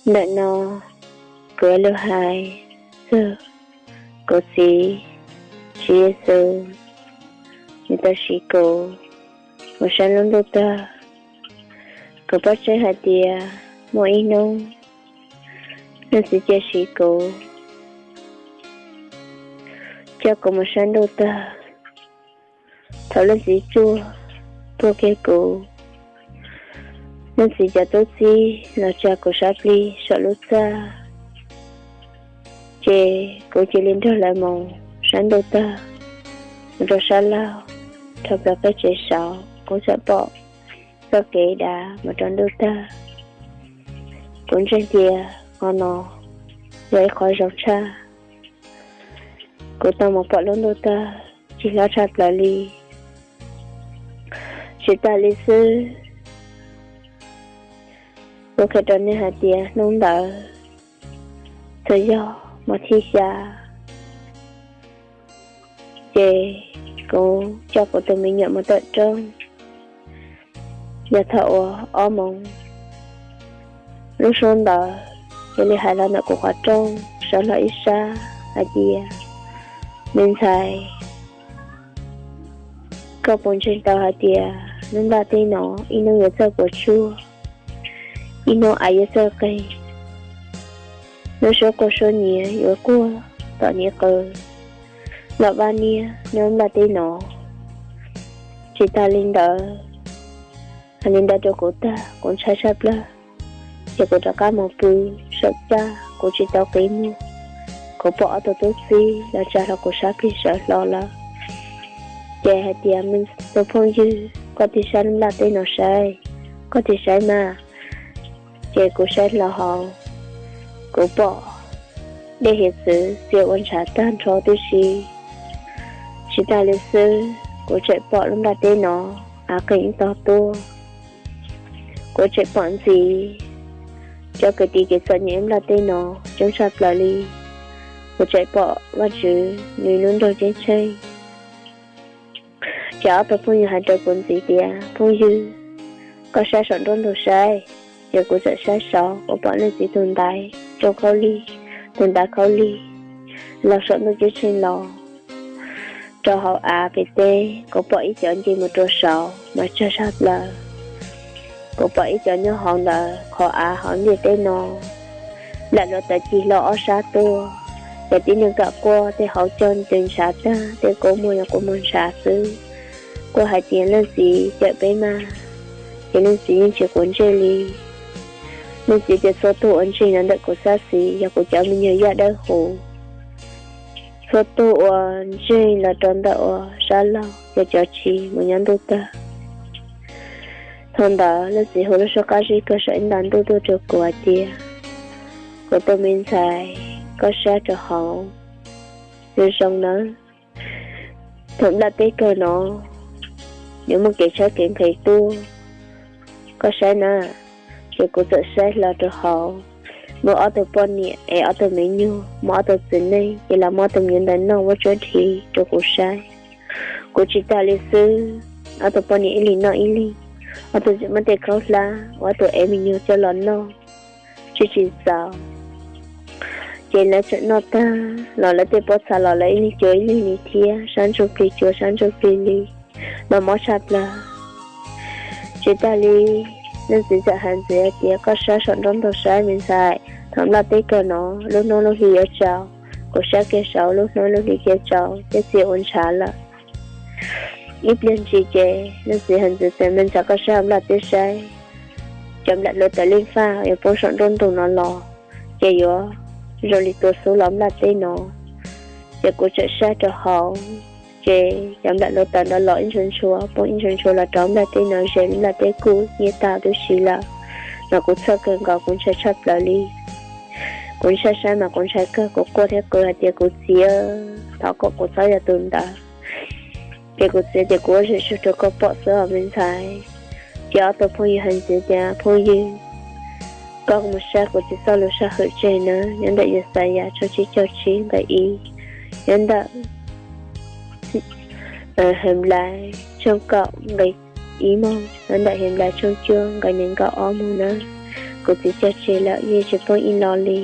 Ntawm no kuv yuav lug hais txug kuv txiv, Tswv Yexus, nwg tau siv kuv mus saib lub ntuj tag. Kuv paub tseeb hais tias muaj ib nub leej txiv cia siv kuv coj kuv mus saib ntuj tag. Thaus leej txiv tsuaj tuaj kiag kuv, leej txiv cov tub txib los tsa kuv sab plig saum lub txaj, ces kuv cia li nrog lawv mus saib ntuj tag, mus rau sab laug, dhau plaws qab tsev saud kuv txawm pom txoj kev dav mus rau ntuj tag. Kuv ntseeg tias qhov no yog ib qhov zoo tshaj. Kuv tau mus pom lub ntuj tag, cig hlob tshaj plaws li. Tsis tas li xwb, kuv qhia rau nej hais tias hnub ntawd txawm yog hmo thib xya, ces kuv coj kuv tus me nyuam mus tawm roob, yog thaum uas ob moos lub suab ntawd, cia li hais los ntawm kuv qhov rooj sawv los ib sab hais tias, Me ntxhais, koj puas ntseeg tau hais tias lub nplaj teb no ib hnub yuav txawj puas tsuaj, ib hnub av yuav txawj qeeg, lub suab quaj suab nyiav yuav quaj tom niv qw los vab niab nyob nplaj teb no? Tsis tas li ntawd, hais li ntawd rau kuv tag, kuv ntshai tshaj plaws, ces kuv rov qab mus pw saum caj, kuv tsis tau qiv muag. Kuv pom ob tug tub txib los tsa hlo kuv sab plig sawv hlo lawm. Ces hais tias, Me tus phooj ywg, koj tig saib lub nplaj teb no saib, koj tig saib mas. Ces kuv saib hlo hauv, kuv pom dej hiav txwv txia ua ntshav tag nrho tib si. Tsis tas li xwb, kuv tseem pom lub nplaj teb no av qeeg ib tog tuaj. Kuv tseem pom ntxiv cov kwv tij kev txom nyem nplaj teb no coob tshaj plaws li. Kuv tseem pom Vajtswv nws lub nroog ceeb tsheej. Ces ob tug phooj ywg hais rau kuv ntxiv tias, Phooj ywg, koj saib saum nruab ntug saib. Ces kuv txawm saib saud, kuv pom leej txiv tus ntaiv tsoo khaub lig, tus ntaiv khaub lig los saum ntuj ceeb tsheej los rau hauv av pem teb. Kuv pom ib cov nce mus rau saud mas tsawg tshaj plaws. Kuv pom ib cov nyob hauv ntawd qhov av hauv ntiaj teb no, nplaim hluav taws cig hlo ob sab tuaj, cov tib neeg kam quaj tej hauv cog ntws ntshav tag, tej kua muag yog kua muag ntshav xwb. Kuv hais tias, Leej txiv cawm peb mas. Ces leej txiv yeej tsis quav ntsej li. Leej txiv tias, Txhua tug uas ntseeg los ntawm kuv sab xis yog kuv cov me nyuag yaj dawb huv. Txhua tug uas ntseeg los rau ntawm uas sab laug yog cov tsis mus nyob ntuj tawg. Thaum ntawd leej txiv hu lub suab qab zib kawg saum ib nta ntuj tuaj rau kuv hais tias, Kuv tus me ntxhais, koj saib rau hauv zoo zoo nawb. Thaum nplaj teb kawg no yuav muaj kev tshaib kev nqhis tuaj, koj saib na. Ces kuv txawm saib hlo rau hauv, muaj ob tug poj niam es ob tug me nyuag, muaj ob tug txiv neej ces los muab ob tug me nyuam ntawd noj vuab tsuab dhi rau kuv saib. Kuv tsis tas li xwb, ob tug poj niam ib leeg noj ib leeg, ob tug tseem muab tej khaub hlab uas ob tug ev me nyuam coj los noj tsis tsis txaus. Ces lawv tseem noj tag los lawv tej pob txha los lawv ib leeg cua ib leeg li thiab, sab ntsuj plig cua sab ntsuj plig li, mas mob tshaj plaws. Tsis tas li, leej txiv txawm hais ntxiv hais tias, Koj saib saum nruab ntug saib me ntxhais, thaum nplaj teb kawg no lub hnub lub hli yuav tsaus. Kuv saib kiag saud, lub hnub lub hli cia tsaus thiab txia ua ntshav lawm. Ib pliag ntsis ces leej txiv hais ntxiv tias, Me ntxhais, koj saib hauv nplaj teb saib, cov nplaim hluav taws lej faj yuav poob saum nruab ntug no los, ces yuav zoo li tua xub los nplaj teb no. Ces kuv txawm saib rau hauv, ces cov nplaim hluav taws ntawd los ib ntshua ntshua, poob ib ntshua ntshua los rau nplaj teb no, ze nplaj teb kuj nyiab tag tib si lawm. Mas kuv txhawj kawg nkaus, kuv ntshai tshaj plaws li. Kuv ntshai saib mas kuv ntshai kawg, kuv quaj thiab qw hais tias, Kuv txiv, thov kom kuv txhob yog tus ntawd. Ces kuv txiv tias, Kuv ua zej zog rau koj pom xwb os me ntxhais. Ces ob tug phooj ywg hais ntxiv tias, Phooj ywg, koj mus saib kuv txiv txoj lus saj hwm tseg na, nyob ntawm Yaxayas tshooj tsib caug tsib nqe ib, nyob ntawm Henplais tshooj kaum nqe ib mog, nyob ntawm Henplais tshooj cuaj nqe nees nkaum ob mog nawb. kuv txiv cog tseg lawm yeej tsis poob ib los li.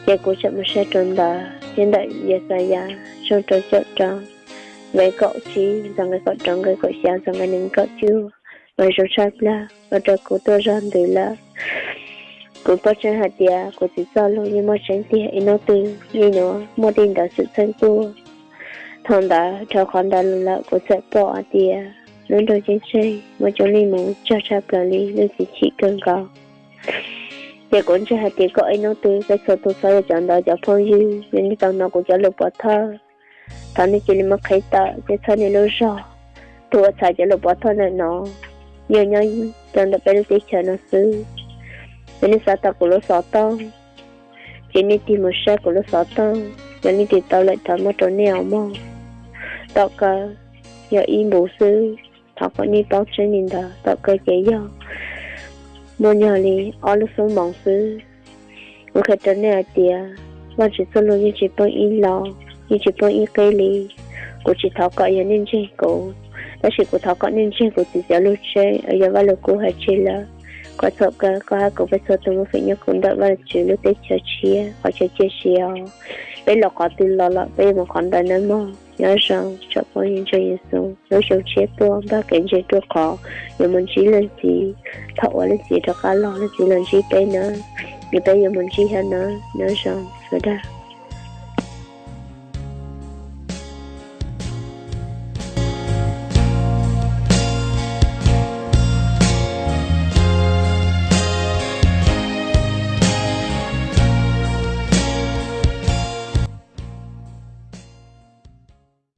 Ces kuv txawm mus saib rau ntawd thiab ntawm Yaxayas tshooj rau caum rau nqe kaum tsib txog nqe kaum rau nqe kaum xya txog nqe nees nkaum cuaj mas zoo tshaj plaws ua rau kuv tuaj zog ntws lawm. Kuv paub tseeb hais tias kuv txiv txoj lus yeej muaj tseeb tiag, ib hnub twg yeej yuav muaj tej ntawd xwm txheej tuaj. Thaum ntawd dhau qhov ntawd los lawm kuv txawm pom hais tias lub nroog ceeb tsheej muaj coob leej muv tsawg tshaj plaws li, leej txiv chim kawg nkaus. Ces kuv ntseeg hais tias koj ib hnub twg peb txhua tus txhob yog cov ntawd cov phooj ywg, yog nej tau hnov kuv cov lus pov thawj, thov nej cia li muab qhib tawm thiab txhawb nej lub zog. Tus uas txhais cov lus pov thawj ntawm no yog nyob rau ntawm peb lub teb chaws no xwb. Yog nej xav tau kuv lub xov tooj ces nej tig mus saib kuv lub xov tooj, yog nej tig tau lawm thov muab rau nej os mog. Tom kawg yog ib npus xwb, thov kom nej paub tseeb li ntawd. Tom kawg ces yog muaj nyog li ob lub xub moos xwb. Kuv qhia rau nej hais tias Vajtswv txoj lus yeej tsis poob ib los, yeej tsis poob ib qib li. Kuv tsis thov kom yog nej ntseeg kuv, tab sis kuv thov kom nej ntseeg kuv txiv cov lus tseeb uas yog Vajluskub hais tseg lawm. Kom txhaum kawg koj hab kuv peb txhua tus muaj feem nyob kuv ntawm Vajtswv lub teb chaws tshiab qhov chaw cia siav os. Peb los qhov twg los lawm peb yuav mus qhov ntawd nawb mog. Nyob zoo tsoom phooj ywg ntseeg Yexus, lub xyoo tshiab tuaj npaj kev ntseeg ruaj khov yuav mus ntsib leej txiv. Thaum uas leej txiv rov qab los leej txiv los ntsib peb nawb, es peb yuav mus ntsib thiab nawb. Nyob zoo sawv daws.